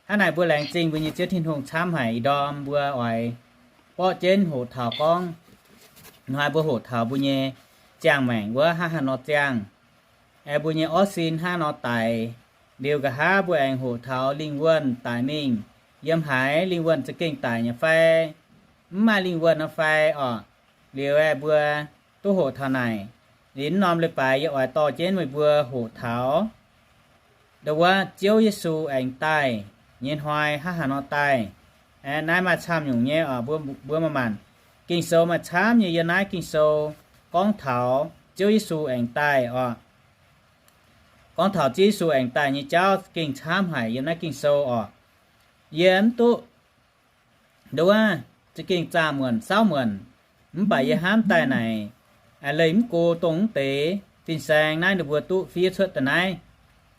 Hnangv naaic mbuo laengz zingh mbuo nyei Ziouv Tin-Hungh camv haic ih ndorm mbuo oix borqv jienv hoqc taux gorngv, hnoi mbuo hoqc taux mbuo nyei ziangh maengc wuov hnangv haaix nor ziangh, aengx mbuo nyei orv sin hnangv haaix nor daic. Liuz nqa'haav mbuo aengx hoqc taux lingh wuonh daic mingh, yiem haaix lingh wuonh za'gengh daic nyei fai mv maaih lingh wuonh nor fai orqc. Liuz aeqv, mbuo duqv hoqc taux naaic. Liuz mv norm leiz-baaix yie oix dorh jienv meih mbuo hoqc taux ndo wuov Ziouv Yesu aengx daaih nyei hnoi hnangv haaix nor daaih. Aeqv, naaiv maaih camv nyungc nyei oc. Mbuo, mbuo maaih maanc Ging-Sou maaih camv nyei yiem naaiv Ging-Sou gorngv taux Ziouv Yesu aengx daaih oc. Gorngv taux Ziouv Yesu aengx daaih nyei jauv gengh camv haic yiem naaiv Ging-Sou oc. Yie mv duqv ndo wuov za'gengh zaah muonc saauv muonc, mv baac yie hnamv daaih naaic, leih mv go dongh mv deix fin-saeng naaiv ninh mbuo duqv fiev cuotv daaih naaiv.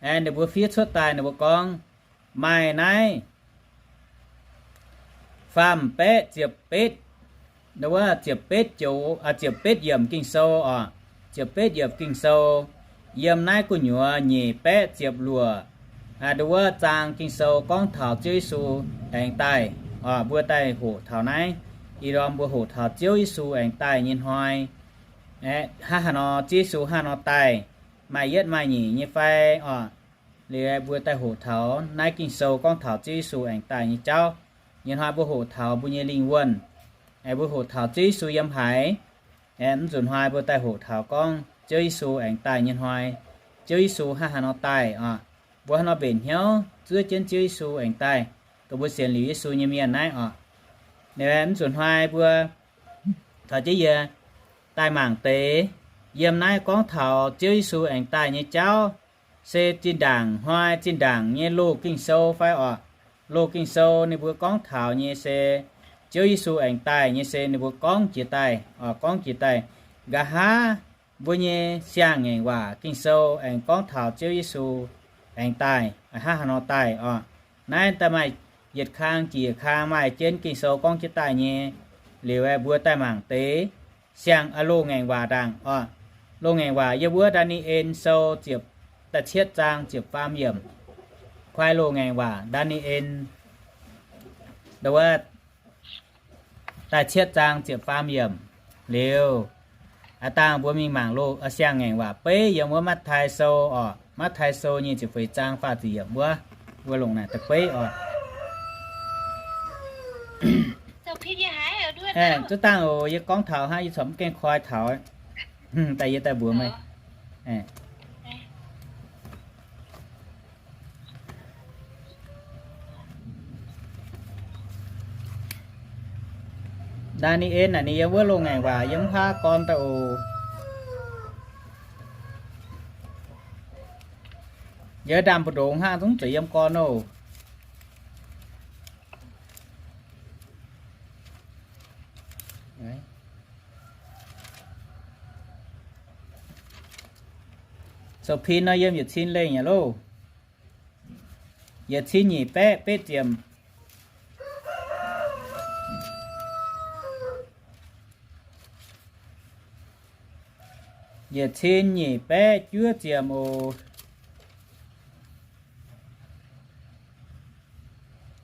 Ninh mbuo fiev cuotv daaih ninh mbuo gorngv maaih naaiv faam baeqv ziepc betv, ndo wuov ziepc betv joux, ziepc betv yiemc Ging-Sou oc. Ziepc betv yiemc Ging-Sou yiem naaiv gu'nyuoz nyic baeqv ziepc luoqc ndo wuov zaang Ging-Sou gorngv taux Ziouv Yesu aengx daaih oc. Mbuo daaih hoqc taux naaiv, ih ndorm mbuo hoqc taux Ziouv Yesu aengx daaih nyei hnoi. Hnangv haaix nor Ziouv Yesu hnangv haaix nor daaih, maaih yietv maaih nyeic nyei fai oc. Liuz mbuo daaih hoqc taux naaiv Ging-Sou gorngv taux Ziouv Yesu aengx daaih nyei jauv. Nyei hnoi mbuo hoqc taux mbuo nyei lingh wuonh, mbuo hoqc taux Ziouv Yesu yiem haaix. Mv nzunc hnoi mbuo daaih hoqc taux gorngv Ziouv Yesu aengx daaih nyei hnoi, Ziouv Yesu hnangv haaix nor daaih oc. Mbuo hnangv nor mbenc hnyouv zuov jienv Ziouv Yesu aengx daaih, dongh mbuo sienx liuz Yesu nyei mienh naaiv oc. Mv nzunc hnoi mbuo taux jienv yie daaih mangc deix yiem naaiv gorngv taux Ziouv Yesu aengx daaih nyei jauv, se zinh ndaangc hnoi zinh ndaangc nyei loz Ging-Sou fai oc. Loz Ging-Sou ninh mbuo gorngv taux nyei se Ziouv Yesu aengx daaih nyei se ninh mbuo gorngv jiex daaih, gorngv jiex daaih. Nqa'haav mbuo nyei siang-ngaengc waac Ging-Sou aengx gorngv taux Ziouv Yesu aengx daaih hnangv haaix nor daaih oc. Naaiv daaih maaih yietc kang jiex yietc kang maaih jienv Ging-Sou gorngv jienv daaih nyei. Liuz mbuo daaih mangc deix siang, loz-ngaengc waac ndaangc oc. Loz-ngaengc waac yiem wuov Ndaa^ni^en Sou ziepc, da'cietv zaang ziepc faam yiemc. Kuaaiv loz-ngaengc waac Ndaa^ni^en ndo wuov da'cietv zaang ziepc faam yiemc. Liuz, aav dangh mbuo mingh mangc loz, siang-ngaengc waac beiv yiem wuov Matv^tai Sou oc. Matv^tai Sou nyei ziepc feix zaang faah ziepc yiemc wuov, mbuo longc naaic da'beiv oc. Zuov dangh oc, yie gorngv taux hnangv, yie corc mv gaengh koi taux. Daaih yie daaih mbuox meih. Ndaa^ni^en naaic ninh yiem wuov loz-ngaengc waac yiem mv haav gorn daaih oc. Yie ndaamv mbu'ndongx hnangv zungv zuqc yiem gorn oc. Sou-pin nor yiem yietc cin lengh aqv loh. Yietc cin nyic baeqv betv ziepc. Yietc cin nyic baeqv juov ziepc oc.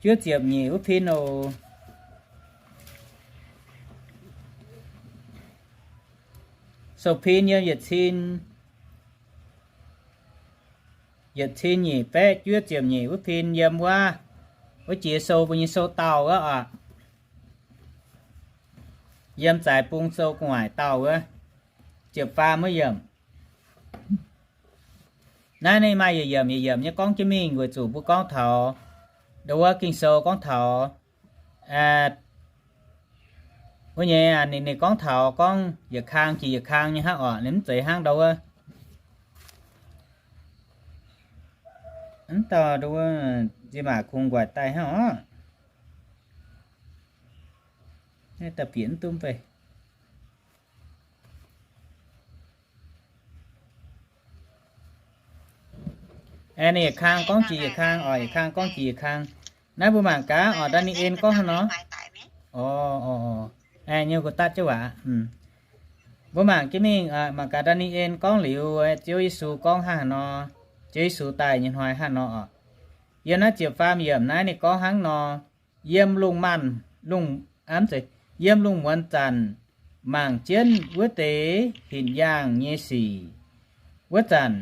Juov ziepc nyeic wuov pin oc. Sou-pin yiem yietc cin, yietc cin nyic baeqv juov ziepc nyeic wuov pin yiem wuov, wuov jiex sou mbuo nyei sou dauh wuov oc. Yiem zaaix bung sou gu'nguaaic dauh wuov, ziepc faam wuov yiemc. Naaiv ninh maaih yietc yiemc yietc yiemc nyei gorngv jienv mingh weic zuqc mbuo gorngv taux ndo wuov Ging-Sou gorngv taux wuov nyei, ninh, ninh gorngv taux gorngv yietc kang jiex yietc kang nyei hnangv oc. Ninh mv zeiz hnangv ndo wuov, mv dauh ndo wuov, nziex maac kungx nquaaic daaih hnangv oc. Naaiv daaih bieqc mv duqv mv bei. Aengx ninh yietc kang gorngv jiex yietc kang oc, yietc kang gorngv jiex yietc kang. Naaiv mbuo mangc gaax oc, Ndaa^ni^en gorngv hnangv nor. Oc, oc, oc. Aengx nyei mbuo da'jienv waac. Mbuo mangc jienv mingh, mangc gaax Ndaa^ni^en gorngv liuz, Ziouv Yesu gorngv hnangv haaix nor, Ziouv Yesu daaih nyei hnoi hnangv nor oc. Yiem naaiv ziepc faam yiemc naaiv ninh gorngv hnangv nor, yiem lungh maanz, lungh, yiem lungh muonz zanc mangc jienv wuov deix hinc yaangh nyei sic wuov zanc,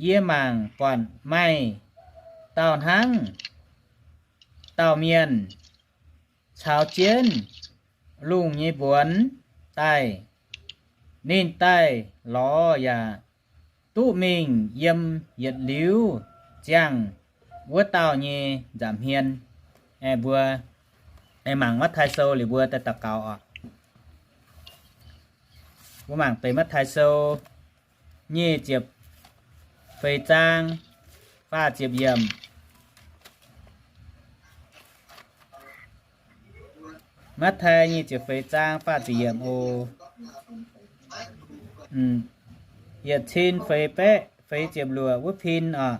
yie mangc buatc maaih dauh hnangv dauh mienh caux jienv lungh nyei mbuonx daaih. Ninh daaih lorz yaac duqv mingh yiem yietc liuz ziangh wuov dauh nyei nza'hmien. Mbuo mangc Matv^taai Sou liuz mbuo daaih daux gaux oc. Mbuo mangc deix Matv^taai Sou nyic ziepc feix zaang faah ziepc yiemc. Matv^taai nyic ziepc feix zaang faah ziepc yiemc oc. Yietc cin feix baeqv feix ziepc luoqc wuov pin oc.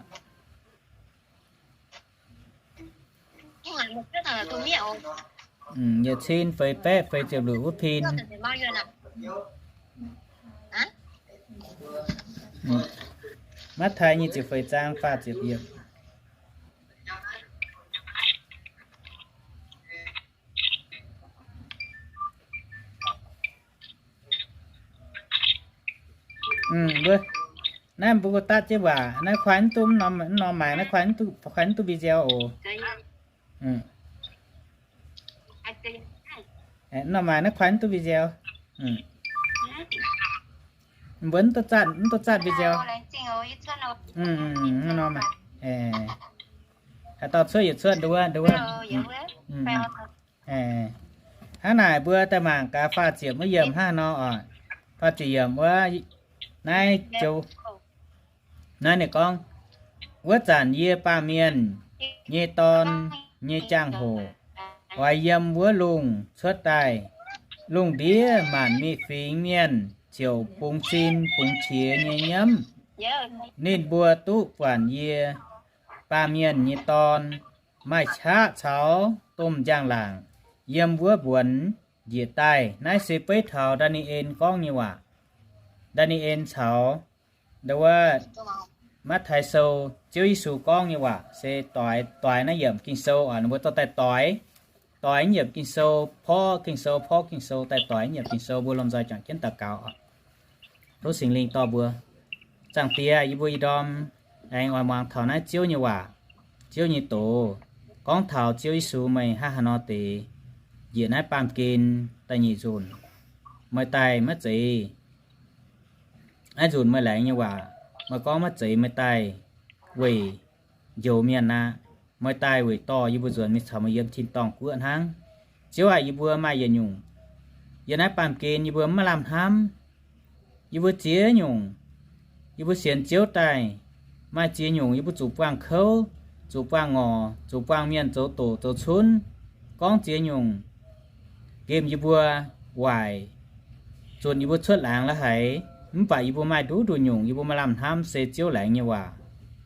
Yietc cin feix baeqv feix ziepc luoqc wuov pin. Matv^taai nyic ziepc feix zaang faah ziepc yiemc. Naaiv mbuo guv datv jienv waac, naaiv kuaai mv duqv, mv norm maengx naaiv kuaai mv duqv video oc. Mv norm maengx naaiv kuaai mv duqv video. Mbuo mv duqv zatv, mv duqv zatv video. Haaix dauh cuotv yietc cuotv nduov, nduov. Hnangv naaic mbuo daaih mangc gaax faah ziepc wuov yiemc hnangv nor oc. Faah ziepc yiemc wuov, naaiv joux, naaiv ninh gorngv, wuov zanc yie baamh mienh nyei dorn nyei jangx-hoc oix yiem wuov lungh cuotv daaih. Lungh ndiev maanc mi'fingx mienh ziouc bungx sin bungx qiex nyei nyiemv. Ninh mbuo duqv buatc yie, baamh mienh nyei dorn, maaih qaqv caux domh njang-laangc yiem wuov mbuonx njiec daaih. Naaiv se beiv taux Ndaa^ni^en gorngv nyei waac. Ndaa^ni^en caux wuov Matv^taai Sou, Ziouv Yesu gorngv nyei waac se doix, doix naaiv yiemc Ging-Sou oc. Ninh mbuo dorh daaih doix, doix naaiv yiemc Ging-Sou, porv Ging-Sou, porv Ging-Sou, daaih doix naaiv yiemc Ging-Sou. Mbuo lomh nzoih juangc jienv daux gaux oc. Tov Singx Lingh dorh mbuo. Zaangc Diex, yie mbuo ih ndorm aengx oix muangx taux naaiv Ziouv nyei waac, Ziouv nyei doz, gorngv taux Ziouv Yesu meih hnangv haaix nor deix njiec naaiv baamh gen da'nyeic nzunc. Meih daaih maiv zeiz, naaiv nzunc meih laengz nyei waac, meih gorngv maiv zeiz meih daaih weic njoux mienh aqv. Meih daaih weic dorh yie mbuo nzuonx mingh caux meih yiem tin-dorngh guoqv hnangv. Ziouv aac, yie mbuo maaih yietc nyungc yiem naaiv baamh gen yie mbuo maiv lamh hnamv. Yie mbuo ziex nyungc, yie mbuo sienx Ziouv daaih, maaih ziex nyungc yie mbuo zuqc buangh kouv, zuqc buangh ngorc, zuqc buangh mienh zoux doqc zoux cunv, gorngv ziex nyungc nqemh yie mbuo waaic, zunc yie mbuo cuotv laangz la'haiz. Mv baac yie mbuo maaih nduqc nduqc nyungc yie mbuo maaih lamh hnamv se Ziouv laengz nyei waac.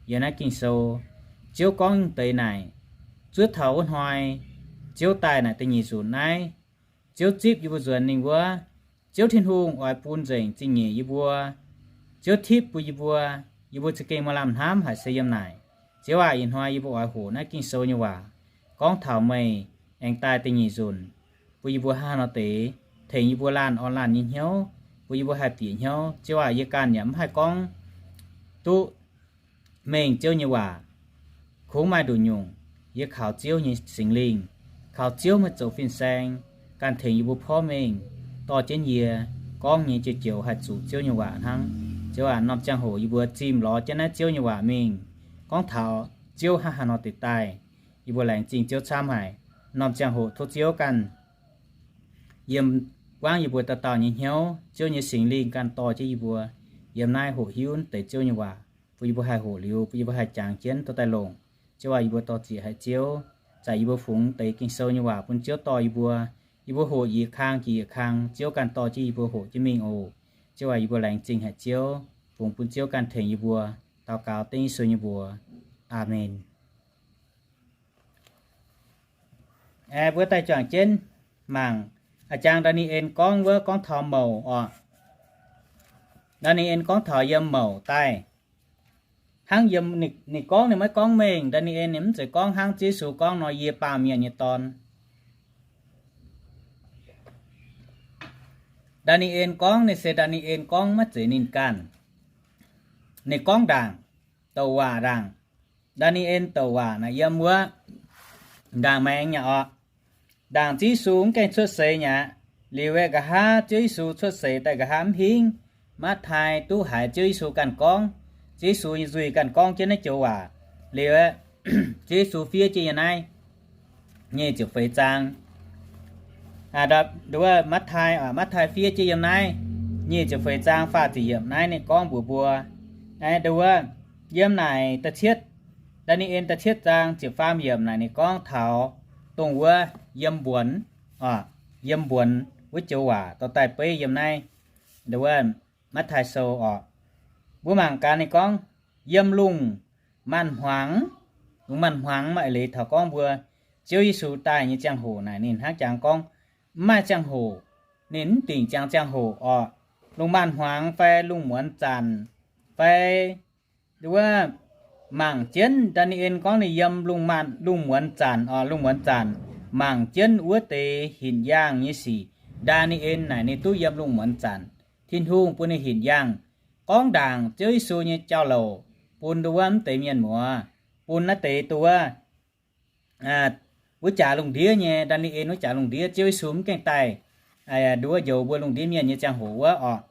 Yiem naaiv Ging-Sou, Ziouv gorngv deix naaic, zuov taux wuov hnoi Ziouv daaih naaic da'nyeic nzunc naaiv, Ziouv zipv yie mbuo nzuonx ninh wuov. Ziouv Tin-Hungh oix bun nzengc zingh nyeic yie mbuo. Ziouv tipv bun yie mbuo, yie mbuo za'gengh maaih lamh hnamv haic se yiem naaic. Ziouv aac, ih hnoi yie mbuo oix hoqc naaiv Ging-Sou nyei waac, gorngv taux meih aengx daaih da'nyeic nzunc, bun yie mbuo hnangv haaix nor deix, tengx yie mbuo laanh orn laanh nyei hnyouv, bun yie mbuo haih bieqc hnyouv. Ziouv aac, yie ganh yaac mv haih gorngv duqv mengh Ziouv nyei waac. Kungx maaih nduqc nyungc, yie kaux Ziouv nyei Singx Lingh, kaux Ziouv meih zoux fin-saeng, ganh tengx yie mbuo porv mengh, dorh jienv yie gorngv nyei joux-joux haih zuqc Ziouv nyei waac hnangv. Ziouv aac, norm ziangh hoc yie mbuo zimh lorz jienv naaiv Ziouv nyei waac mingh, gorngv taux Ziouv hnangv haaix nor deix daaih. Yie mbuo laengz zingh Ziouv camv haic. Norm ziangh hoc tov Ziouv ganh yiem buangv yie mbuo dauh dauh nyei hnyouv. Ziouv nyei Singx Lingh ganh dorh jienv yie mbuo yiem naaiv hoqc hiuv deix Ziouv nyei waac, bun yie mbuo haih hoqc liuz, bun yie mbuo haih jangx jienv dorh daaih longc. Ziouv aac, yie mbuo dor-ziec haic Ziouv, zaqc yie mbuo fungx deix Ging-Sou nyei waac bun Ziouv dorh yie mbuo. Yie mbuo hoqc yietc kang jiex yietc kang, Ziouv ganh dorh jienv yie mbuo hoqc jienv mingh oc. Ziouv aac, yie mbuo laengz zingh haic Ziouv, fungx bun Ziouv ganh tengx yie mbuo. Daux gaux dengv Yesu nyei mbuox. Aamen. Mbuo daaih juangc jienv mangc a'jang Ndaa^ni^en gorngv wuov gorngv taux mouc oc. Ndaa^ni^en gorngv taux yiem mouc daaih. Hnangv yiem ninh gorngv, ninh maiv gorngv mengh. Ndaa^ni^en ninh mv zeiz gorngv hnangv Ziouv Yesu gorngv nor, Yie baamh mienh nyei dorn. Ndaa^ni^en gorngv, ninh se Ndaa^ni^en gorngv, maiv zeiz ninh ganh. Ninh gorngv ndaangc, douc waac ndaangc. Ndaa^ni^en douc waac naaic yiem wuov ndaangc maengx nyei orqc. Ndaangc Ziouv Yesu mv gaengh cuotv seix nyei aqv. Liuz aeqv, nqa'haav Ziouv Yesu cuotv seix daaih nqa'haav mv hingv, Matv^tai duqv haiz Ziouv Yesu ganh gorngv, Ziouv Yesu nyei nzuih ganh gorngv jienv naaiv joux waac. Liuz aeqv, Ziouv Yesu fiev jienv yiem naaiv nyic ziepc feix zaang. Nduov Matv^tai, Matv^tai fiev jienv yiem naaiv nyic ziepc feix zaang faah ziepc yiemc naaiv ninh gorngv mbuox mbuo, nduov, yiem naaic da'cietv, Ndaa^ni^en da'cietv zaang ziepc faam yiemc naaic ninh gorngv taux dongh wuov yiem mbuonx, yiem mbuonx wuov joux waac dorh daaih beiv yiem naaiv, nduov, Matv^tai Sou orqc. Mbuo mangc gaax ninh gorngv, yiem lungh maanz-hmuangx, lungh maanz-hmuangx maaih leiz taux gorngv mbuo Ziouv Yesu daaih nyei ziangh hoc naaic ninh hnangv jangx gorngv, mv maaih ziangh hoc, ninh mv dingc jangx ziangh hoc orqc. Lungh maanz-hmuangx fai lungh muonz zanc fai nduov, mangc jienv, Ndaa^ni^en gorngv ninh yiem lungh maanz, lungh muonz zanc orqc, lungh muonz zanc mangc jienv wuov deix hinc yaangh nyei sic. Ndaa^ni^en naaic ninh duqv yiem lungh muonz zanc, Tin-Hungh bun ninh hinc yaangh, gorngv ndaangc Ziouv Yesu nyei jauv-louc bun nduov mv deix mienh muoz, bun naaiv deix nduov wuov jaax lungh ndiev nyei, Ndaa^ni^en wuov jaax lungh ndiev, Ziouv Yesu mv gaengh daaih nduov njoux mbuo lungh ndiev mienh nyei ziangh hoc wuov orqc.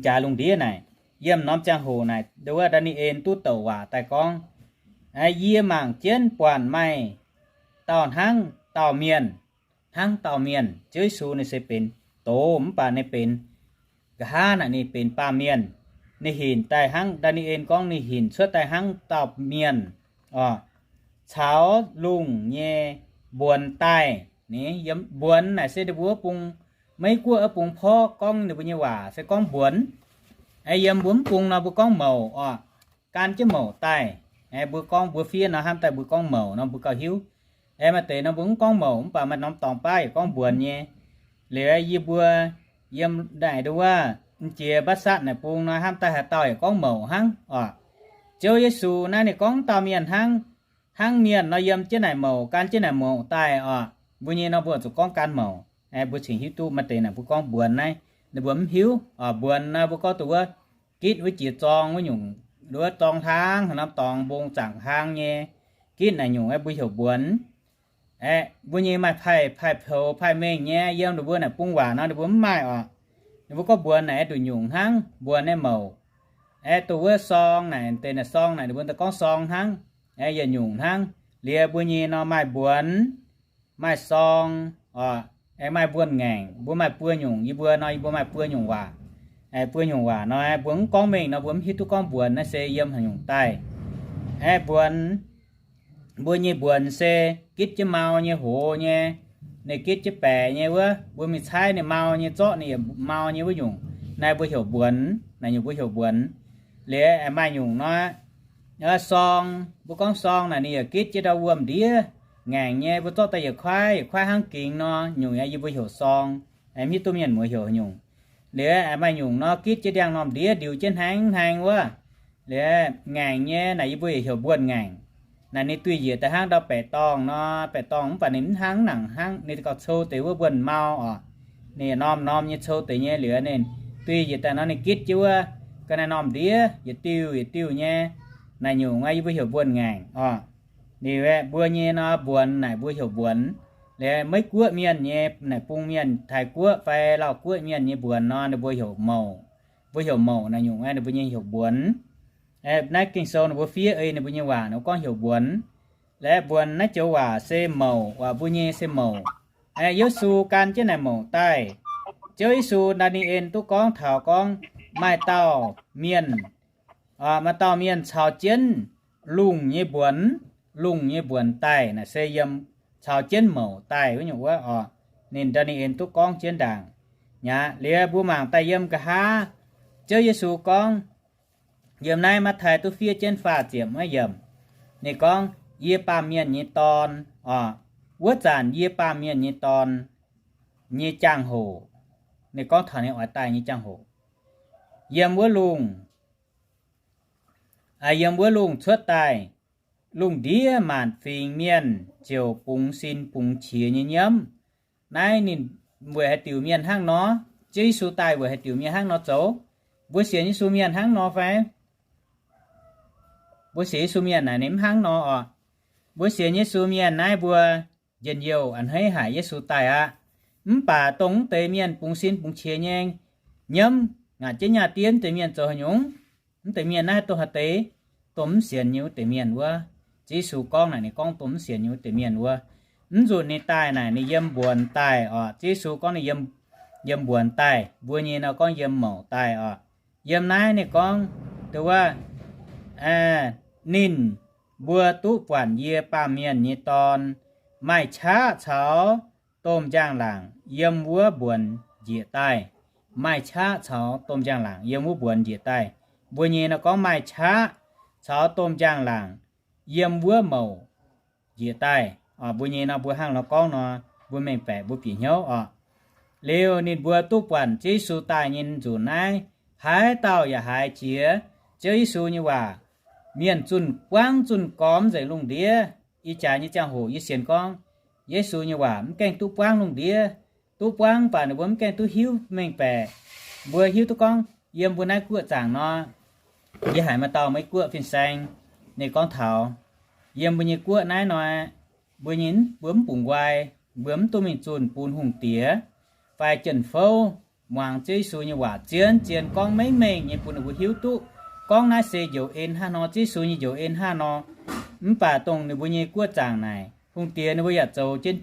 Jaax lungh ndiev naaic, yiem norm ziangh hoc naaic nduov Ndaa^ni^en duqv douc waac daaih gorngv, yie mangc jienv buatc maaih dauh hnangv dauh mienh, hnangv dauh mienh. Ziouv Yesu ninh se benx doz mv baac ninh benx, nqa'haav naaic ninh benx baamh mienh. Ninh hinc daaih hnangv, Ndaa^ni^en gorngv ninh hinc cuotv daaih hnangv dauh mienh orqc, caux lungh nyei mbuonx daaih. Ni, mbuonx naaic se ninh mbuo wuov bung, Meiv Guoqv wuov bung porv gorngv ninh mbuo nyei waac se gorngv mbuonx. Yiem mbuo mv bung nor mbuo gorngv mouc orqc, gan jienv mouc daaih. Mbuo gorngv mbuo fiev nor hnamv daaih mbuo gorngv mouc nor mbuo gauh hiuv. Maaih deix nor mbuo mv gorngv mouc mv baac maaih norm dorngx baav yaac gorngv mbuonx nyei. Liuz yie mbuo yiem naaic nduov, m'jiex mbaav satv naaic bung nor hnamv daaih haaix dauh yaac gorngv mouc hnangv orqc. Ziouv Yesu naaiv ninh gorngv dauh mienh hnangv, hnangv mienh nor yiem jienv naaic mouc, gan jienv naaic mouc daaih orqc. Mbuo nyei nor mbuo zuqc gorngv gan mouc. Mbuo cingx hiuv duqv maaih deix naaic mbuo gorngv mbuonx naaiv, ninh mbuo mv hiuv. Mbuonx naaiv mbuo gorngv duqv wuov gitv wuov jiex zorng wuov nyungc, wuov zorng hlaang haaix norm dorngx mbong zaangc hlaang nyei. Gitv naaic nyungc aeqv, mbuo heuc mbuonx. Aeqv, mbuo nyei maaih paaiv, paaiv poux, paaiv mengh nyei, yiem ninh mbuo naaic bung waac nor ninh mbuo mv maaih orqc. Ninh mbuo gorngv mbuonx naaic aeqv, nduqc nyungc hnangv mbuonx naaiv mouc. Aeqv, dongh wuov sorng naaic, deix naaic sorng naaic ninh mbuo gorngv sorng hnangv. Aeqv, yietc nyungc hnangv. Liuz mbuo nyei nor maaih mbuonx, maaih sorng, aeqv, maaih mbuonx-ngaengc. Mbuo maaih buo nyungc, yie mbuo nor yie mbuo maaih buo nyungc waac. Aeqv, buo nyungc waac nor mbuo mv gorngv mengh nor mbuo mv hiuv duqv gorngv mbuonx naaiv se yiem haaix nyungc daaih. Aeqv, mbuonx, mbuo nyei mbuonx se gitv jienv mau nyei, hoz nyei, ninh gitv jienv baeqc nyei wuov, mbuo mingh caaiv ninh mau nyei, zorqv ninh yaac mau nyei wuov nyungc, naaiv mbuo heuc mbuonx, naaiv nyungc mbuo heuc mbuonx. Liuz aeqv, maaih nyungc nor, sorng, mbuo gorngv sorng naaic ninh yaac gitv jienv ndau wuom-ndiev, ngaengc nyei, mbuo zorqv daaih yietc kuaaiv yietc kuaaiv hnangv gingx nor, nyungc aeqv, yie mbuo heuc sorng. Aeqv, mv hiuv duqv mienh muoz heuc haaix nyungc. Liuz aeqv, maaih nyungc nor gitv jienv ndiangx-normh ndiev ndiux jienv hnangv hnangv wuov. Liuz ngaengc nyei naaic yie mbuo yaac heuc mbuonx-ngaengc. Naaic ninh duih njiec daaih hnangv ndau baeqc dorngh nor, baeqc dorngh mv baac ninh mv hnangv nangc hnangv, ninh gauh cou deix wuov mbuonx-mau orqc. Ninh yietc norm norm nyei cou deix nyei liuz ninh duih njiec daaih nor ninh gitv jienv wuov ga'naaiv normh ndiev yietc diuh yietc diuh nyei. Naaic nyungc aeqv, yie mbuo heuc mbuonx-ngaengc orqc. Liuz aeqv, mbuo nyei nor mbuonx naaic mbuo heuc mbuonx. Liuz Meiv Guoqv mienh nyei naaic bung mienh, Taiv Guoqv fai Lauv Guoqv mienh nyei mbuonx nor ninh mbuo heuc mouc. Mbuo heuc mouc naaic nyungc aeqv, ninh mbuo nyei heuc mbuonx. Naaiv Ging-Sou ninh mbuo fiev ei ninh mbuo nyei waac ninh mbuo gorngv heuc mbuonx. Liuz mbuonx naaiv joux waac se mouc, waac mbuo nyei se mouc. Yesu gan jienv naaic mouc daaih. Ziouv Yesu, Ndaa^ni^en duqv gorngv taux gorngv maaih dauh mienh, maaih dauh mienh caux jienv lungh nyei mbuonx, lungh nyei mbuonx daaih naaic se yiem caux jienv mouc daaih wuov nyungc wuov orqc. Ninh, Ndaa^ni^en duqv gorngv jienv ndaangc. Aav, liuz mbuo mangc daaih yiem nqa'haav Ziouv Yesu gorngv, yiem naaiv Matv^tai duqv fiev jienv faah ziepc maiv yiemc, ninh gorngv, Yie baamh mienh nyei dorn orqc. Wuov zanc yie baamh mienh nyei dorn nyei jangx-hoc, ninh gorngv taux ninh oix daaih nyei jangx-hoc, yiem wuov lungh yiem wuov lungh cuotv daaih, lungh ndiev maanc fingx mienh ziouc bungx sin bungx qiex nyei nyiemv. Naaiv ninh weic haaix diuc mienh hnangv nor? Ziouv Yesu daaih weic haaix diuc mienh hnangv nor zoux? Mbuo sienx Yesu mienh hnangv nor fai? Mbuo sienx Yesu mienh naaic ninh mv hnangv nor oc. Mbuo sienx Yesu mienh naaiv mbuo njien-youh a'hneiv haic Yesu daaih aqv. Mv baac dongh mv deix mienh bungx sin bungx qiex nyei nyiemv, ngaatc jienv nyaah diev mv deix mienh zoux haaix nyungc? Mv deix mienh naaiv dongh haaix deix? Dongh mv sienx nyei wuov deix mienh wuov. Ziouv Yesu gorngv naaic ninh gorngv dongh mv sienx nyei wuov deix mienh wuov. Mv nzunc ninh daaih naaic ninh yiem mbuonx daaih oc. Ziouv Yesu gorngv ninh yiem, yiem mbuonx daaih, mbuo nyei nor gorngv yiem mouc daaih oc. Yiem naaiv ninh gorngv, dongh wuov, ninh mbuo duqv buatc yie, Baamh Mienh nyei Dorn, maaih qaqv caux domh njang-laangc yiem wuov mbuonx njiec daaih. Maaih qaqv caux domh njang-laangc yiem wuov mbuonx njiec daaih. Mbuo nyei nor gorngv maaih qaqv caux domh njang-laangc yiem wuov mouc njiec daaih. Mbuo nyei nor mbuo hnangv nor gorngv nor, mbuo mengh baeqc mbuo bieqc hnyouv oc. Liuz ninh mbuo duqv buatc Ziouv Yesu daaih nyei nzunc naaiv, haaix dauh yaac haiz jiex Ziouv Yesu nyei waac. Mienh zunh buangv zunh gormx nzengc lungh ndiev. Ih jaax nyei ziangh hoc yie sienx gorngv Yesu nyei waac mv gaengh duqv buangv lungh ndiev. Duqv buangv mv baac ninh mbuo mv gaengh duqv hiuv mengh baeqc. Mbuo hiuv duqv gorngv yiem mbuo naaiv guoqv zaangc nor, yie haiz maaih dauh Meiv Guoqv fin-saeng ninh gorngv taux, yiem mbuo nyei guoqv naaiv nor, mbuo nyei, mbuo mv bungx nqoi, mbuo mv duqv mingh zunh bun hungh diex fai jien-fouv muangx Ziouv Yesu nyei waac zien-zien gorngv mengh mengh nyei bun ninh mbuo hiuv duqv gorngv naaiv se njoux en hnangv nor, Ziouv Yesu nyei njoux en hnangv nor. Mv baac dongh ninh mbuo nyei guoqv zaangc naaic, hungh diex ninh mbuo yaac zoux jienv,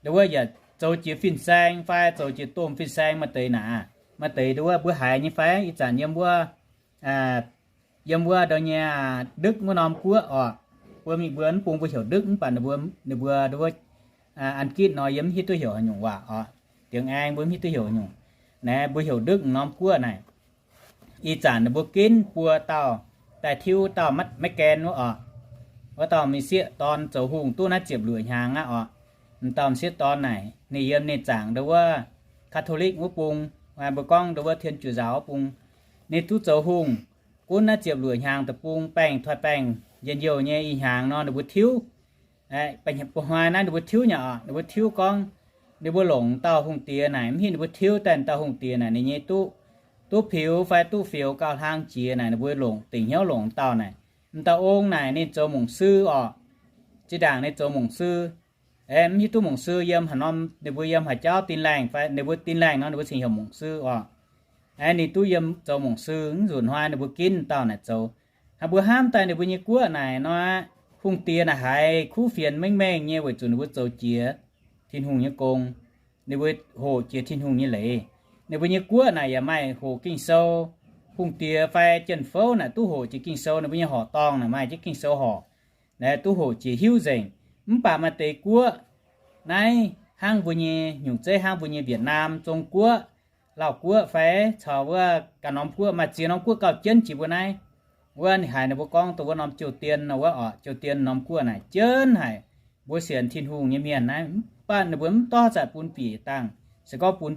ninh mbuo yaac zoux jiex fin-saeng fai zoux jiex domh fin-saeng maaih deix naaic. Maaih deix ninh mbuo, mbuo haiz nyei fai? Ih zanc yiem wuov, yiem wuov ndau nyei Đức wuov norm guoqv oc. Mbuo mingh mbuo mv bung mbuo heuc Đức mv baac ninh mbuo, ninh mbuo, ninh mbuo An Gitv nor yie mv hiuv duqv heuc haaix nyungc waac oc. Tiếng Anh mbuo mv hiuv duqv heuc haaix nyungc. Naaiv mbuo heuc Đức norm guoqv naaic. Ih zanc ninh mbuo ginv buo dauh daaih tiuv dauh maiv, maiv gen wuov oc. Wuov dauh mingh sieqv dorn zoux hungh duqv naaiv ziepc luoqc hnyangx aqv oc. M'dauh m'sieqv dorn naaic ninh yiem ninh zaangc ndo wuov Catholic wuov bung, mbuo gorngv ndo wuov Thiên Chúa giáo wuov bung. Ninh duqv zoux hungh gunv naaiv ziepc luoqc hnyangx deic-bung baengh toi baengh njien-youh nyei ih hnyangx nor ninh mbuo tiuv. Ba'hnoi naaiv ninh mbuo tiuv nyei oc, ninh mbuo tiuv gorngv ninh mbuo longc dauh hungh diex naaic, mv hiuv ninh mbuo tiuv daaih dauh hungh diex naaic ninh nyei duqv, duqv piux fai duqv fioux gauh hlang jiex naaic, ninh mbuo longc, dingc hnyouv longc dauh naaic. M'dauh ong naaic ninh zoux mungc sư oc. Zinh ndaangc ninh zoux mungc sư, mv hiuv duqv mungc sư yiem haaix norm, ninh mbuo yiem haaix jauv Tin Lành fai ninh mbuo Tin Lành nor ninh mbuo cingx heuc mungc sư oc. Ninh duqv yiem zoux mungc sư, mv nzunc hnoi ninh mbuo ginv dauh naaic zoux. Hnangv mbuo hnamv daaih ninh mbuo nyei guoqv naaic nor, hungh diex naaic haiz kuv fienx mengh mengh nyei weic zuqc ninh mbuo zoux jiex Tin-Hungh nyei gong. Ninh mbuo hoqc jiex Tin-Hungh nyei leiz. Ninh mbuo nyei guoqv naaic yaac maaih hoqc Ging-Sou. Hungh diex fai jien-fouv naaic duqv hoqc jiex Ging-Sou, ninh mbuo nyei horqc dorngh naaic maaih jienv Ging-Sou horqc, duqv hoqc jiex hiuv nzengc. Mv baac maaih deix guoqv naaiv hnangv mbuo nyei nyungc zeiv hnangv mbuo nyei Việt Nam, Zong Guoqv, Lauv Guoqv fai caux wuov ganh norm guoqv, maaih ziex norm guoqv gauh jienv jiex mbuo naaiv. Wuov ninh haiz ninh mbuo gorngv dongh wuov norm Triều Tiên nor wuov oc, Triều Tiên norm guoqv naaic jienv haic. Mbuo sienx Tin-Hungh nyei mienh naaiv, mv baac ninh mbuo mv dorh zanc bun bieqc dangh, se gorngv bun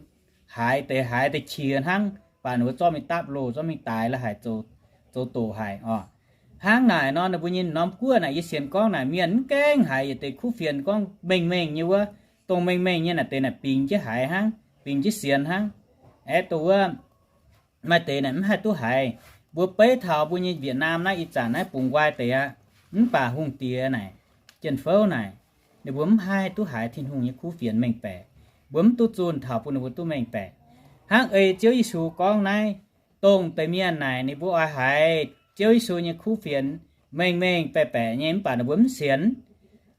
haaix deix haaix deix qiex hnangv, baac ninh mbuo zorqv mingh dapv loh, zorqv mingh daix la'haic, zoux doqc haic oc. Hnangv naaic nor ninh mbuo nyei norm guoqv naaic yie sienx gorngv naaic mienh mv gaengh haiz yietc deix kuv fienx gorngv mengh mengh nyei wuov, dongh mengh mengh nyei naaic deix naaic bingx jienv haiz hnangv, bingx jienv sienx hnangv. Aeqv, dongh wuov maaih deix naaic mv haih duqv haiz. Mbuo beiv taux mbuo nyei Việt Nam naaiv ih zanc naaiv bungx nqoi deix aqv. Mv baac hungh diex naaic, jien-fouv naaic, ninh mbuo mv haih duqv haiz Tin-Hungh nyei kuv fienx mengh baeqc. Mbuo mv duqv zunh taux bun ninh mbuo duqv mengh baeqc. Hnangv ei Ziouv Yesu gorngv naaiv, dongh deix mienh naaic ninh mbuo oix haiz Ziouv Yesu nyei kuv fienx mengh mengh baeqc baeqc nyei, mv baac ninh mbuo mv sienx.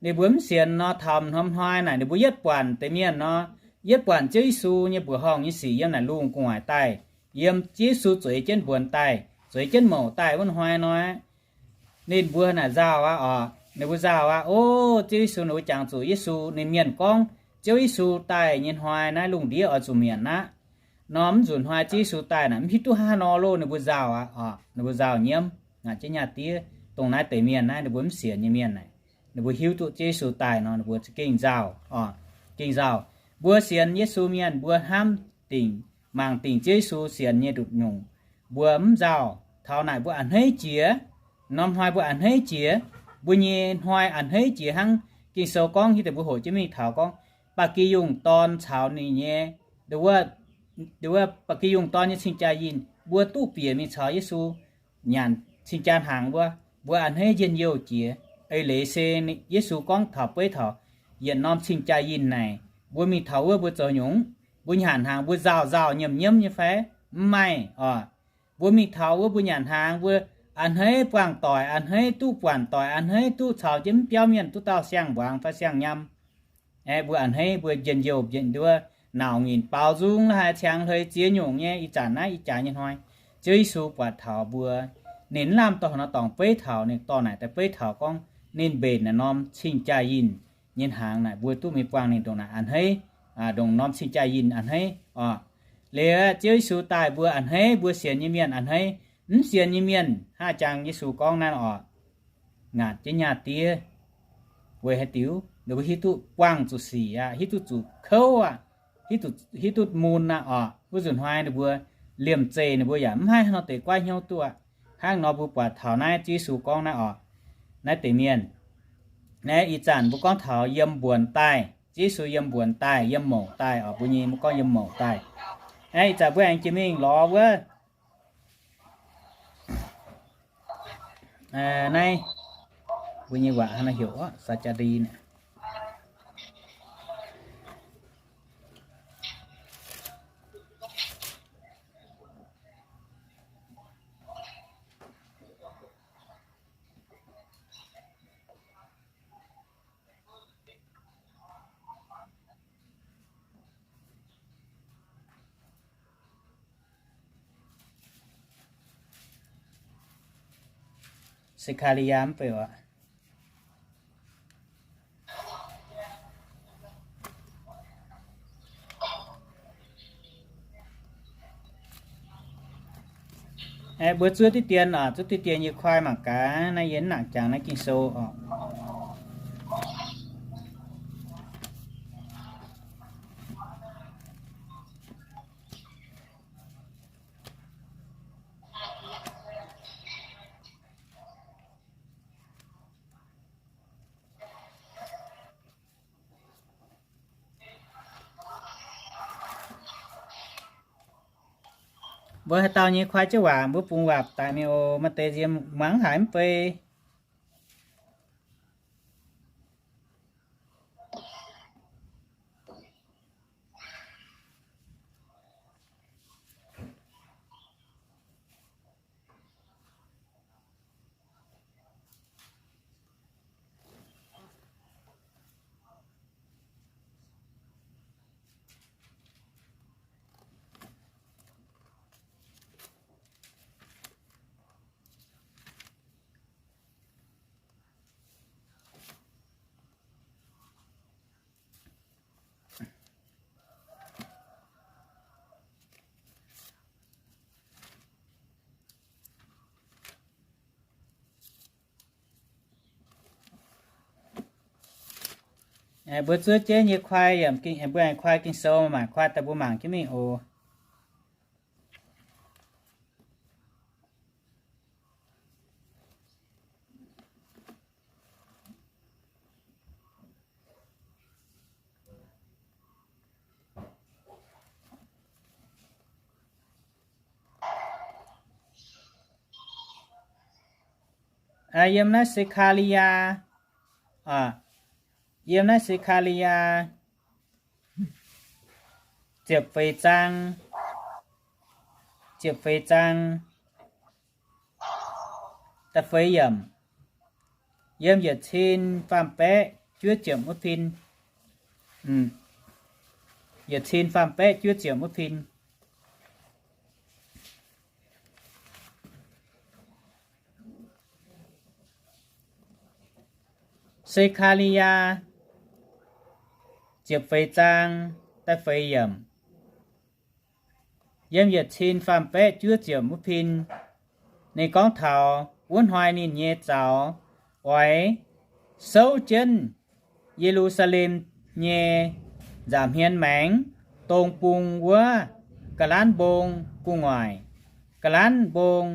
Ninh mbuo mv sienx nor, taux m'hnoi hnoi naaic ninh mbuo yietv buatc deix mienh nor, yietv buatc Ziouv Yesu nyei mbuoqc horngh nyei sic yiem naaic lungh gu'nguaaic daaih, yiem Ziouv Yesu zueiz jienv mbuonx daaih, zueiz jienv mouc daaih wuov hnoi nor, ninh mbuo naaic nzauh aqv oc. Ninh mbuo nzauh aqv. O, Ziouv Yesu, ninh mbuo jangx zuqc Yesu, ninh mienh gorngv Ziouv Yesu daaih nyei hnoi naaiv lungh ndiev oix zuqc mietc aqv. Nor mv nzunc hnoi Ziouv Yesu daaih naaic mv hiuv duqv haaix nor loh, ninh mbuo nzauh aqv oc. Ninh mbuo nzauh nyiemv, ngakc jienv nyaah diev. Dongh naaiv deix mienh naaiv ninh mbuo mv sienx nyei mienh naaic, ninh mbuo hiuv duqv Ziouv Yesu daaih nor ninh mbuo za'gengh nzauh oc. Gengh nzauh. Mbuo sienx Yesu mienh mbuo hnamv dingc, mangc dingc Ziouv Yesu sienx nyei nduqc nyungc. Mbuo mv nzauh. Taux naaic mbuo a'hneiv jiex, Norm hnoi mbuo a'hneiv jiex, mbuo nyei hnoi a'hneiv jiex hnangv. Ging-Sou gorngv hiuv deix mbuo hoqc jienv mingh taux gorngv, Ba'gi Yungh Dorn caux ninh nyei, wuov, Ba'gi Yungh Dorn nyei cing-jaa yinh mbuo duqv bieqc mingh caux Yesu nyanc cing-jaa hnaangx wuov, mbuo a'hneiv njien-youh jiex. Eix leiz se Yesu gorngv taux beiv taux yietc norm cing-jaa yinh naaic, mbuo mingh taux wuov mbuo zoux nyungc, mbuo nyanc hnaangx mbuo nzauh nzauh nyiemc nyiemv nyei fai? Mv maaih oc. Mbuo mingh taux wuov mbuo nyanc hnaangx mbuo a'hneiv buangh doic, a'hneiv duqv buatc doic, a'hneiv duqv caux jienv mv biauv mienh duqv dauh siang-mbuangz fai siang-nyam. Aeqv, mbuo a'hneiv mbuo njien-youh nduov, nauc nyinc baaux nzung la'haaix, ciangx hleix ziex nyungc nyei. Ih zanc naaiv ih jaax nyei hnoi, Ziouv Yesu buatc taux mbuo, ninh mv lamh dorh nor dorngc beiv taux, ninh dorh naaic daaih beiv taux gorngv ninh mbenc naaiv norm cing-jaa yinh nyei hnaangx naaic mbuo duqv mingh buangh ninh ndongc naaic a'hneiv, ndongc norm cing-jaa yinh a'hneiv oc. Liuz Ziouv Yesu daaih mbuo a'hneiv, mbuo sienx nyei mienh a'hneiv. Mv sienx nyei mienh hnangv jangx Yesu gorngv naaiv oc, ngaatc jienv nyaah diev. Weic haaix diuc? Ninh mbuo hiuv duqv buangh zuqc sic aqv, hiuv duqv zuqc kouv aqv, hiuv duqv mun aqv oc. Wuov nzunc hnoi ninh mbuo liemh zeih ninh mbuo yaac mv haih haaix nor deix goiv hnyouv duqv aqv. Hnangv nor mbuo buatc taux naaiv Ziouv Yesu gorngv naaiv oc, naaiv deix mienh, naaiv ih zanc mbuo gorngv taux yiem mbuonx daaih, Ziouv Yesu yiem mbuonx daaih, yiem mouc daaih oc. Mbuo nyei mbuo gorngv yiem mouc daaih. Naaiv ih zanc mbuo aengx jiex mingh lorz wuov, naaiv mbuo nyei waac hnangv naaiv heuc Saa^jaa^ndi naaic. Se^kaa^li^yaa mv baac oc. Aeqv, mbuo zuov diqv dien oc, zuov diqv dien yie kuaai mangc gaax naaiv yie mv nangc jangx naaiv Ging-Sou oc. Mbuo haaix dauh nyei kuaai jienv waac, mbuo bungx waac daaih mingh oc. Maaih deix nziex muangx haic mv bei. Mbuo zuov jienv nyei kuaai, mbuo aengx kuaai Ging-Sou, mangc kuaai daaih mbuo mangc jienv mingh oc. Yiem naaiv Se^kaa^li^yaa, yiem naaiv Se^kaa^li^yaa ziepc feix zaang, ziepc feix zaang, da'feix yiemc, yiem yietc cin faam baeqv juov ziepc wuov pin. Yietc cin faam baeqv juov ziepc wuov pin. Se^kaa^li^yaa ziepc feix zaang, da'feix yiemc, yiem yietc cin faam baeqv juov ziepc wuov pin. Ninh gorngv taux wuov hnoi ninh nyei zaux oix souv jienv Ye^lu^saa^lem nyei nza'hmien maengx, dong bung wuov ga'lanv mbong gu'nguaaic. Ga'lanv mbong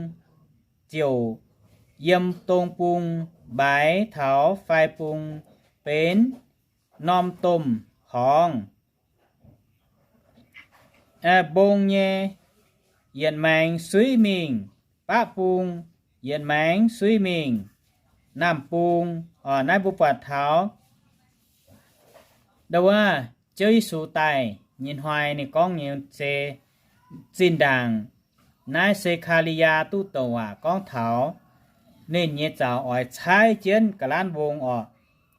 ziouc yiem dong bung mbaaix taux fai bung benx norm domh horngz. Mbong nyei yietc maengx suiv mingh, baqv bung yietc maengx suiv mingh, naamh bung. Naaiv mbuo buatc taux ndo wuov Ziouv Yesu daaih nyei hnoi ninh gorngv nyei se zinh ndaangc naaiv Se^kaa^li^yaa duqv douc waac gorngv taux ninh nyei zaux oix caaiv jienv ga'lanv mbong orqc.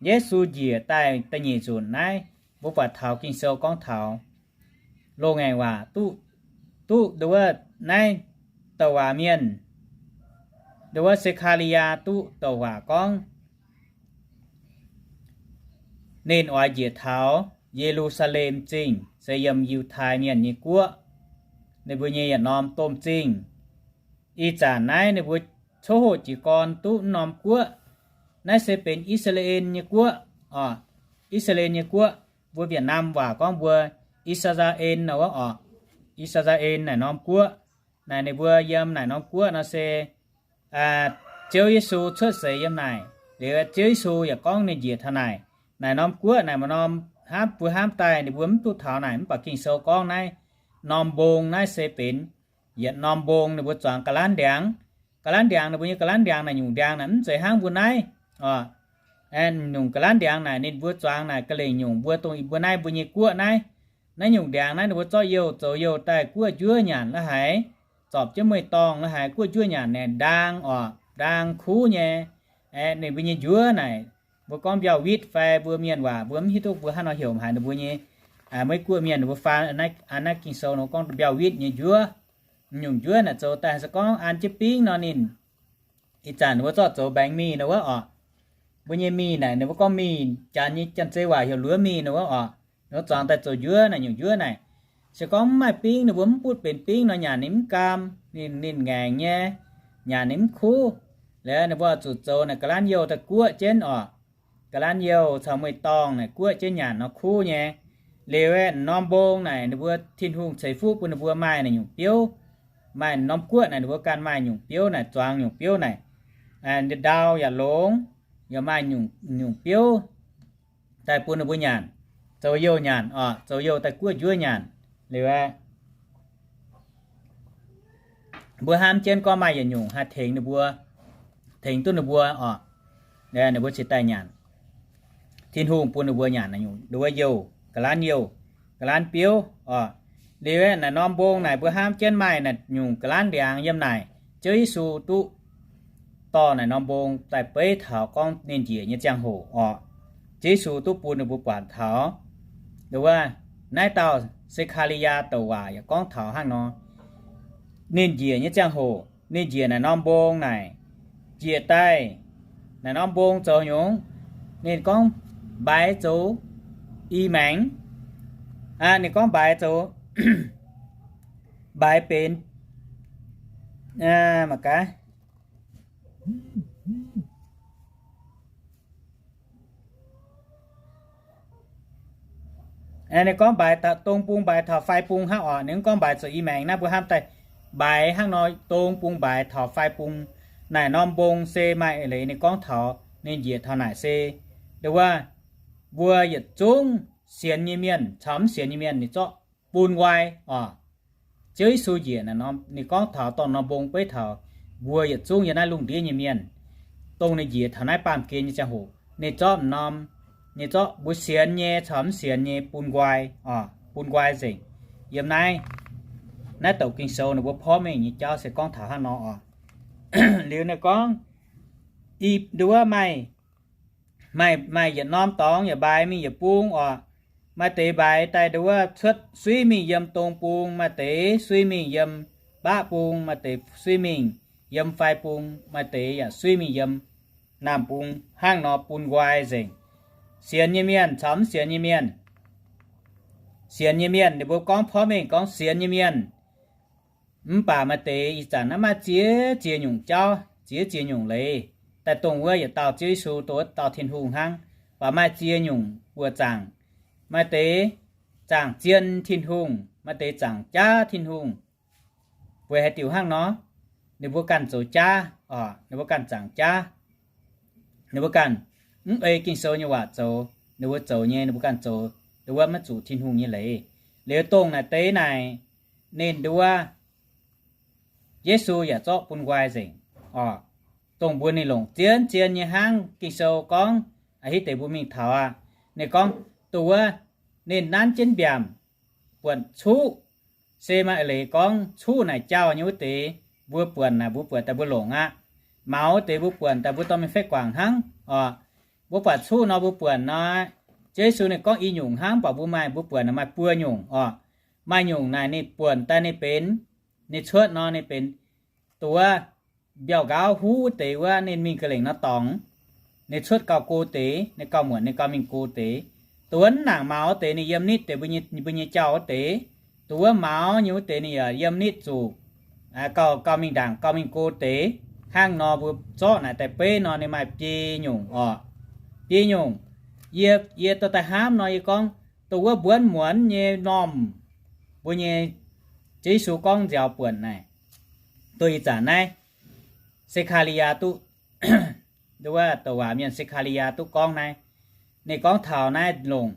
Yesu njiec daaih da'nyeic nzunc naaiv, mbuo buatc taux Ging-Sou gorngv taux loz-ngaengc waac duqv, duqv ndo wuov naaiv douc waac mienh, ndo wuov Se^kaa^li^yaa duqv douc waac gorngv ninh oix njiec taux Ye^lu^saa^lem Zingh, se yiem Yiutai Mienh nyei guoqv, ninh mbuo nyei yietc norm domh zingh. Ih zanc naaiv ninh mbuo coqv hoqc jiez gorn duqv norm guoqv. Naaiv se benx I^saa^laa^en nyei guoqv oc. I^saa^laa^en nyei guoqv, mbuo Việt Nam waac gorngv mbuo I^saa^laa^en nor wuov oc. I^saa^laa^en naaic norm guoqv. Naaic ninh mbuo yiem naaic norm guoqv nor se Ziouv Yesu cuotv seix yiem naaic. Liuz Ziouv Yesu yaac gorngv ninh njiec taux naaic. Naaic norm guoqv naaic maaih norm hnamv, mbuo hnamv daaih ninh mbuo mv duqv taux naaic, mv baac Ging-Sou gorngv naaiv norm mbong naaiv se benx yietc norm mbong ninh mbuo zuangx ga'lanv ndiangx. Ga'lanv ndiangx, ninh mbuo nyei ga'lanv ndiangx naaic nyungc ndiangx naaic mv zeiz hnangv mbuo naaiv oc. Nyungc ga'lanv ndiangx naaic ninh mbuo zuangx naaic ga'lengc nyungc mbuo dongh mbuo naaiv mbuo nyei guoqv naaiv. Naaiv nyungc ndiangx naaiv ninh mbuo zorqv youh zoux youh daaih guoqv njuov nyanc la'haiz, zorpc jienv mueiz-dorngh la'haiz guoqv njuov nyanc naaic ndaang oc, ndaang kuv nyei. Ninh mbuo nyei njuov naaic, mbuo gorngv mbiauh witv fai mbuo mienh waac mbuo mv hiuv duqv mbuo hnangv nor heuc haic ninh mbuo nyei. Maiv guoqv mienh ninh mbuo faan an naaiv Ging-Sou nor gorngv mbiauh witv nyei njuov. Nyungc njuov naaic zoux daaih se gorngv an jienv bingv nor ninh, ih zanc ninh mbuo zorqv zoux mbaengx mingh nor wuov oc. Mbuo nyei mingh naaic ninh mbuo gorngv mingh, janx nyei janx-zei waac heuc luov mingh nor wuov oc. Ninh mbuo zuangx daaih zoux njuov naaic, nyungc njuov naaic, se gorngv mv maaih bingv ninh mbuo mv butv benx bingv nor nyanc ninh mv gaam, ninh, ninh ngaengc nyei, nyanc ninh mv kuv. Liuz ninh mbuo zuqc zoux naaic ga'lanv youh daaih guoqv jienv oc. Ga'lanv youh caux mueiz-dorngh naaic guoqv jienv nyanc nor kuv nyei. Liuz aeqv, norm mbong naaic ninh mbuo Tin-Hungh ceix fuqv bun ninh mbuo maaih naaic nyungc biouv. Maaih norm guoqv naaic ninh mbuo ganh maaih nyungc biouv naaic, zuangx nyungc biouv naaic, ndau yaac longx, yaac maaih nyungc, nyungc biouv daaih bun ninh mbuo nyanc, zoux youh nyanc oc, zoux youh daaih guoqv njuov nyanc. Liuz aeqv, mbuo hnamv jienv gorngv maaih yietc nyungc haih tengx ninh mbuo, tengx duqv ninh mbuo oc. Ninh mbuo cingx daaih nyanc. Tin-Hungh bun ninh mbuo nyanc naaic nyungc ndo wuov youh, ga'lanv youh, ga'lanv biouv oc. Liuz aeqv, naaic norm mbong naaic mbuo hnamv jienv maaih naaic nyungc ga'lanv ndiangx yiem naaic. Ziouv Yesu duqv dorh naaic norm mbong daaih beiv taux gorngv ninh njiec nyei ziangh hoc oc. Ziouv Yesu duqv bun ninh mbuo buatc taux ndo wuov naaiv dauh Se^kaa^li^yaa douc waac yaac gorngv taux hnangv nor. Ninh njiec nyei ziangh hoc, ninh njiec naaic norm mbong naaic, njiec daaih naaic norm mbong zoux nyungc, ninh gorngv mbaix zoux i maengx. Ninh gorngv mbaix zoux, mbaix benx, mangc gaax, ninh gorngv mbaix dong bung mbaix taux fai bung hnangv oc. Ninh mv gorngv mbaix zoux i maengx naaiv, mbuo hnamv daaih mbaix hnangv nor, dong bung mbaix taux fai bung. Naaic norm mbong se maaih eix leiz ninh gorngv taux ninh njiec taux naaic se ndo wuov, mbuo yietc zungv sienx nyei mienh caux mv sienx nyei mienh ninh zorqv bun nqoi oc. Ziouv Yesu njiec naaic norm, ninh gorngv taux dorh norm mbong beiv taux mbuo yietc zungv yiem naaiv lungh ndiev nyei mienh, dongh ninh njiec taux naaiv baamh gen nyei ziangh hoc, ninh zorqv norm, ninh zorqv mbuo sienx nyei caux mv sienx nyei bun nqoi oc, bun nqoi nzengc. Yiem naaiv, naaiv douc Ging-Sou ninh mbuo porv mengh nyei jauv se gorngv taux hnangv nor oc. Liuz ninh gorngv, i, ndo wuov maaih, maaih, maaih yietc norm dorngx yaac mbaix mingh yietc bung oc. Maaih deix mbaix daaih ndo wuov cuotv suiv mingh yiem dong bung, maaih deix suiv mingh yiem baqv bung, maaih deix suiv mingh yiem fai bung, maaih deix yaac suiv mingh yiem naamh bung hnangv nor bun nqoi nzengc. Sienx nyei mienh caux mv sienx nyei mienh. Sienx nyei mienh, ninh mbuo gorngv porv mengh gorngv sienx nyei mienh. Mv baac maaih deix ih zanc naaiv maaih ziex ziex nyungc jauv, ziex ziex nyungc leiz, daaih dongh wuov yietc dauh Ziouv Yesu, dongh wuov dauh Tin-Hungh hnangv. Baac maaih ziex nyungc buoz zaangc. Maaih deix zaangc zien Tin-Hungh, maaih deix zaangc jaav Tin-Hungh. Weic haaix diuc hnangv nor? ninh mbuo ganh zoux jaav, ninh mbuo ganh zaangc jaav, ninh mbuo ganh mv ei Ging-Sou nyei waac zoux, ninh mbuo zoux nyei, ninh mbuo ganh zoux, ninh mbuo maiv zuqc Tin-Hungh nyei leiz. Liuz dongh naaic deix naaic, ninh nduov Yesu yaac zorqv bun nqoi nzengc oc. Dongh mbuo ninh longc zien-zien nyei hnangv Ging-Sou gorngv, a'hitv deix mbuo mingh taux aqv. Ninh gorngv, dongh wuov ninh nanv jienv mbiaamc buonc cuqv, se maaih eix leiz gorngv cuqv naaic jauh nyei wuov deix, mbuo buonc naaic mbuo buatc daaih mbuo longc aqv. Maux wuov deix mbuo buonc daaih mbuo dorh mingh faix guangc hnangv oc. Mbuo buatc cuqv nor mbuo buonc nor, Ziouv Yesu ninh gorngv i nyungc hnangv, mv baac mbuo maaih, mbuo buonc naaic maaih buo nyungc oc. Maaih nyungc naaic ninh buonc daaih ninh benx, ninh cuotv nor ninh benx dongh wuov mbiauh nqaauv huv wuov deix wuov ninh mingh ga'lengc nor dorngx, ninh cuotv gauh go deix, ninh gauh muonc ninh gauh mingh go deix. Dongh wuov mv nangc maux wuov deix ninh yiem nitv deix mbuo nyei, mbuo nyei jauh wuov deix. Dongh wuov maux nyei wuov deix ninh yaac yiem nitv zuqc gauh, gauh mingh ndaangc gauh mingh go deix. Hnangv nor mbuo zorqv naaic daaih beiv nor ninh maaih biei nyungc oc. Biei nyungc. Yie, yie dorh daaih hnamv nor yie gorngv, dongh wuov mbuonv muonz nyei normh mbuo nyei Ziouv Yesu gorngv nziaaux buonc naaic, dongh ih zanc naaiv Se^kaa^li^yaa duqv, nduov douc waac mienh Se^kaa^li^yaa duqv gorngv naaiv. Ninh gorngv taux naaiv longc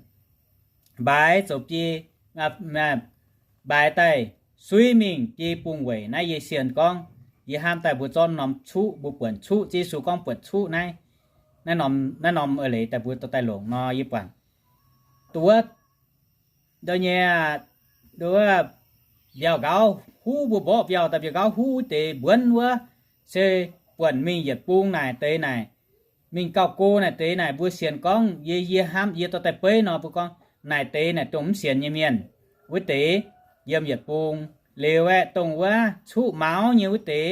mbaaix zoux biei, mbaaix daaih suiv mingh biei bung weic naaiv. Yie sienx gorngv, yie hnamv daaih mbuo zorqv norm cuqv, mbuo buonc cuqv, Ziouv Yesu gorngv buonc cuqv naaiv, naaiv norm, naaiv norm eix leiz daaih mbuo dorh daaih longc nor yie buatc dongh wuov, dongh nyei, dongh wuov mbiauh nqaauv huv, mbuo mborqv mbiauh daaih mbiauh nqaauv huv wuov deix mbuonv wuov, se buonc mingh yietc bung naaic deix naaic, mingh gauh go naaic deix naaic, mbuo sienx gorngv, yie, yie hnamv, yie dorh daaih beiv nor mbuo gorngv naaic deix naaic dongh mv sienx nyei mienh wuov deix yiem yietc bung. Liuz aeqv, dongh wuov cuqv maux nyei wuov deix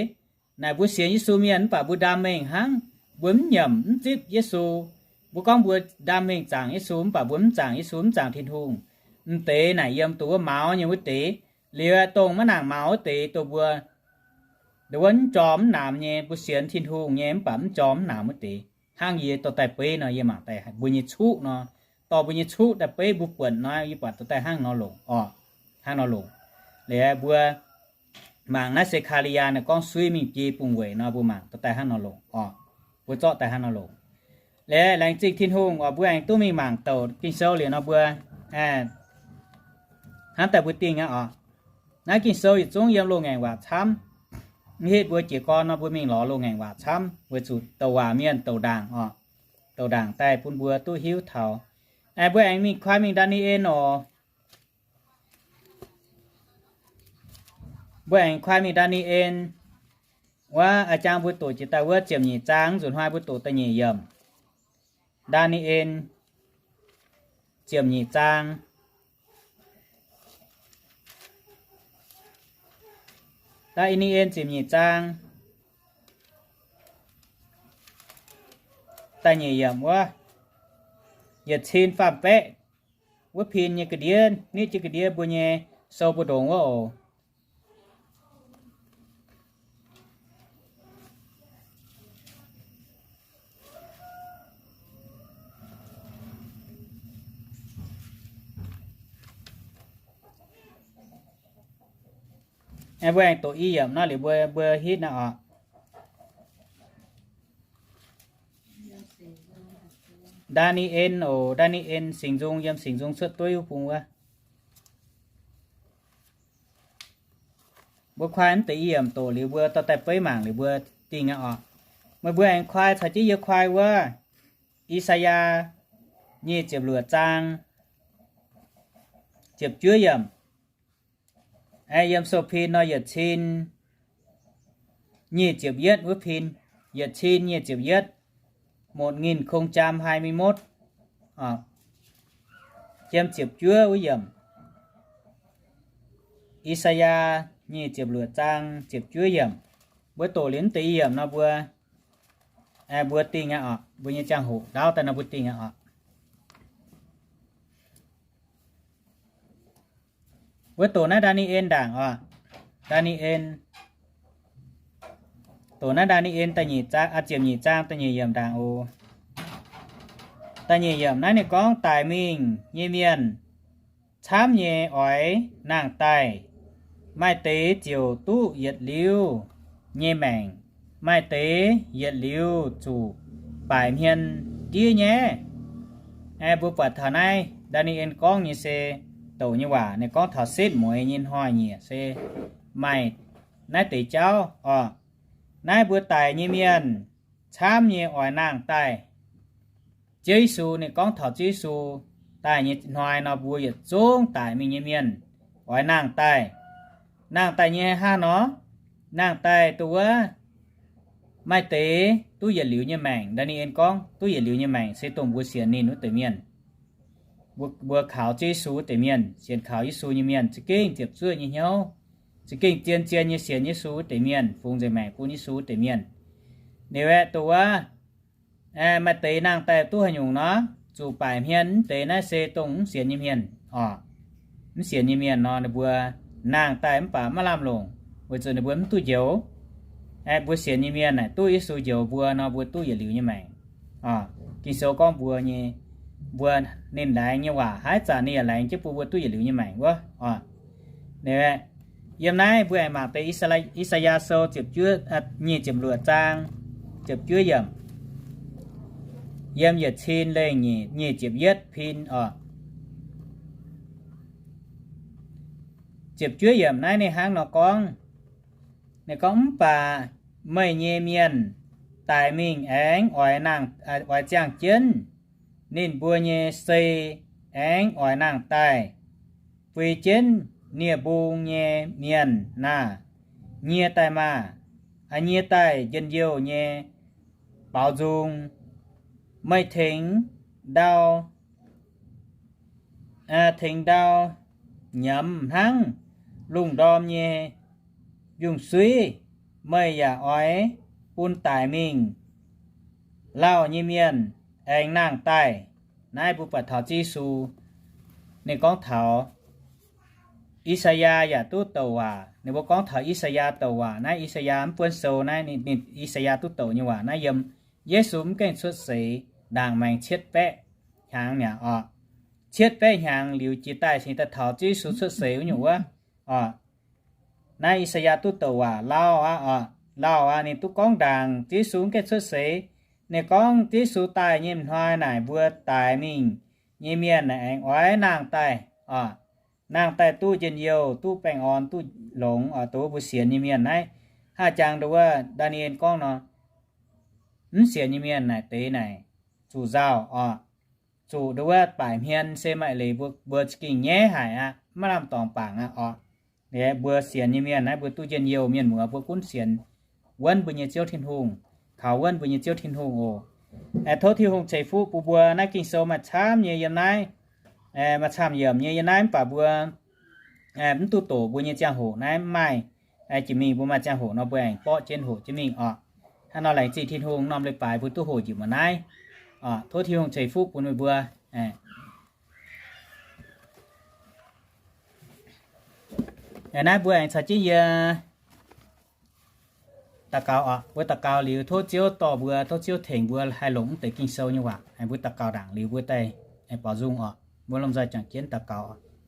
naaic, mbuo sienx Yesu mienh mv baac mbuo ndaam mengh hnangv, mbuo mv nyiemc mv zipv Yesu. Mbuo gorngv mbuo ndaam mengh zaangc Yesu mv baac mbuo mv zaangc Yesu, mv zaangc Tin-Hungh. M'deix naaic yiem dongh wuov maux nyei wuov deix. Liuz aeqv, dongh maiv nangc maux wuov deix, dongh mbuo, dongh wuov mv jorm mv naamx nyei, mbuo sienx Tin-Hungh nyei mv baac mv jorm mv naamx wuov deix. Hnangv yie dorh daaih beiv nor, yie mangc daaih mbuo nyei cuqv nor, dorh mbuo nyei cuqv daaih beiv mbuo buonc nor, yie buatc dorh daaih hnangv nor longc oc. Hnangv nor longc. Liuz mbuo mangc naaiv Se^kaa^li^yaa naaic gorngv suiv mingh biei bung weic nor, mbuo mangc dorh daaih hnangv nor longc oc. Mbuo zorqv daaih hnangv nor longc. Liuz laengz zingh Tin-Hungh oc, mbuo aengx duqv mingh mangc douc Ging-Sou liuz nor mbuo hnamv daaih mbuo dingh aqv oc. Naaiv Ging-Sou yietc zungv yiem loz-ngaengc waac camv. Mv hitv mbuo jiez gorn nor mbuo mingh lorz loz-ngaengc waac camv weic zuqc douc waac mienh douc ndaangc oc. Douc ndaangc daaih bun mbuo duqv hiuv taux. Aengx mbuo aengx mingh kuaaiv mingh Ndaa^ni^en oc. Mbuo aengx kuaaiv mingh Ndaa^ni^en wuov, a'jang mbuo doqc jiex daaih wuov ziepc nyeic zaang, nzunc hnoi mbuo doqc da'nyeic yiemc. Ndaa^ni^en ziepc nyeic zaang. Ndaa^ni^en ziepc nyeic zaang da'nyeic yiemc wuov, yietc cin faam-baeqv wuov pin nyei ga'ndiev, nitv jienv ga'ndiev mbuo nyei sou mbu'ndongx wuov oc. Mbuo aengx doqc i yiemc nor liuz mbuo, mbuo hitv naaiv oc. Ndaa^ni^en oc, Ndaa^ni^en Singx Nzung, yiem Singx Nzung cuotv dueiv wuov bung wuov. Mbuo kuaaiv mv deix i yiemc doqc liuz mbuo dorh daaih beiv mangc liuz mbuo dingh aqv oc. Meih mbuo aengx kuaaiv caux jienv yie kuaaiv wuov, I^saa^yaa nyic ziepc luoqc zaang ziepc juov yiemc. Yiem sou pin nor yietc cin nyic ziepc yietv wuov pin, yietc cin nyic ziepc yietv, một nghìn không trăm hai mươi mốt, yiem ziepc juov wuov yiemc. I^saa^yaa nyic ziepc luoqc zaang ziepc juov yiemc. Mbuo doqc liuz mv deix i yiemc nor mbuo, mbuo dingh aqv oc. Mbuo nyei ziangh hoc ndaauv daaih nor mbuo dingh aqv oc. Mbuo doqc naaiv Ndaa^ni^en ndaangc oc. Ndaa^ni^en, doqc naaiv Ndaa^ni^en da'nyeic zaang, ziepc nyeic zaang da'nyeic yiemc ndaangc oc. Da'nyeic yiemc naaiv ninh gorngv daic mingh nyei mienh camv nyei oix nangh daaih, maaih deix ziouc duqv yietc liuz. nyei maengc. Maaih deix yietc liuz zuqc baaic hmien ndiev nyei. Mbuo buatc taux naaiv Ndaa^ni^en gorngv nyei se douc nyei waac. Ninh gorngv taux setv mueiz nyei hnoi-nyieqc se maaih naaiv deix jauv oc. Naaiv mbuo daic nyei mienh camv nyei oix nangh daaih. Ziouv Yesu, ninh gorngv taux Ziouv Yesu daaih nyei hnoi nor, mbuo yietc zungv daic mingh nyei mienh oix nangh daaih. Nangh daaih nyei hnangv nor, nangh daaih dongh wuov maaih deix duqv yietc liuz nyei maengc. Ndaa^ni^en gorngv duqv yietc liuz nyei maengc se dongh mbuo sienx ninh wuov deix mienh. Mbuo, mbuo kaux Ziouv Yesu wuov deix mienh, sienx kaux Yesu nyei mienh, za'gengh ziepc zuoqv nyei hnyouv, za'gengh zien-zien nyei sienx Yesu wuov deix mienh, fungx nzengc maengc bun Yesu wuov deix mienh. Ninh aeqv, dongh wuov maaih deix nangh daaih duqv haaix nyungc nor, zuqc baaic hmien mv deix naaiv se dongh mv sienx nyei mienh oc. Mv sienx nyei mienh nor, ninh mbuo nangh daaih mv baac maiv lamh longc, weic zuqc ninh mbuo mv duqv njoux. Mbuo sienx nyei mienh naaic duqv Yesu njoux mbuo nor, mbuo duqv yietc liuz nyei maengc. Ging-Sou gorngv mbuo nyei, mbuo, ninh laengz nyei waac haaix zanc ninh yaac laengz jienv bun mbuo duqv yietc liuz nyei maengc wuov. Yiem naaiv mbuo aengx mangc deix I^saa^laa, I^saa^yaa Sou ziepc juov, nyic ziepc luoqc zaang, ziepc juov yiemc, yiem yietc cin lengh nyic ziepc yietv pin oc. Ziepc juov yiemc naaiv ninh hnangv nor gorngv, ninh gorngv, Mv baac meih nyei mienh daic mingh aengx oix nangh, oix ziangh jienv ninh mbuo nyei sei aengx oix nangh daaih, fui jienv nie-mbung nyei mienh naah! Nyie daaih maah! Nyie daaih njien-youh nyei baaux nzung. Meih tengx ndau, tengx ndau nyiemz hnangv lungh ndorm nyei yungh suiv. Meih yaac oix bun daic mingh lauh nyei mienh aengx nangh daaih. Naaiv mbuo buatc taux Ziouv Yesu, ninh gorngv taux I^saa^yaa yaac duqv douc waac. Ninh mbuo gorngv taux I^saa^yaa douc waac. Naaiv I^saa^yaa mv buonv sou naaiv, ninh, I^saa^yaa duqv douc nyei waac naaiv yiem Yesu mv gaengh cuotv seix ndaangc maengx cietv baeqv hnyangx mi'aqv oc. Cietv baeqv hnyangx liuz jiex daaih cingx daaih taux Ziouv Yesu cuotv seix wuov nyungc wuov oc. Naaiv I^saa^yaa duqv douc waac lauh aqv oc, lauh aqv, ninh duqv gorngv ndaangc Ziouv Yesu mv gaengh cuotv seix. Ninh gorngv Ziouv Yesu daaih nyei hnoi naaic mbuo daic mingh nyei mienh naaic aengx oix nangh daaih oc. Nangh daaih duqv njien-youh, duqv baengh orn, duqv longx oc. Dongh wuov mbuo sienx nyei mienh naaiv, hnangv jangx dongh wuov Ndaa^ni^en gorngv nor, mv sienx nyei mienh naaic deix naaic zuqc nzauh oc. Zuqc dongh wuov baaic hmien se maaih leiz mbuo, mbuo za'gengh nyaiv haic aqv, maiv lamh dorngc bangc aqv oc. Mbuo sienx nyei mienh naaiv mbuo duqv njien-youh, mienh muoz mbuo gunv sienx wuonv mbuo nyei Ziouv Tin-Hungh, kaux wuonv mbuo nyei Ziouv Tin-Hungh oc. Tov Tin-Hungh ceix fuqv bun mbuo. Naaiv Ging-Sou maaih camv nyei yiem naaiv, maaih camv yiemc nyei yiem naaiv, mv baac mbuo mv duqv doqc mbuo nyei ziangh hoc naaiv mv maaih. Jiex mingh mbuo maaih ziangh hoc nor mbuo aengx borqv jienv hoqc jienv mingh oc. Hnangv nor laengz zingh Tin-Hungh, norm leiz-baaix mbuo duqv hoqc njiec muonz naaiv oc. Tov Tin-Hungh ceix fuqv bun meih mbuo. Naaiv mbuo aengx caux jienv yie daux gaux oc. Mbuo daux gaux liuz tov Ziouv dorh mbuo, tov Ziouv tengx mbuo haih longc mv deix Ging-Sou nyei waac. Mbuo daux gaux ndaangc liuz mbuo daaih baaux nzung oc. Mbuo lomh nzoih juangc jienv daux gaux oc.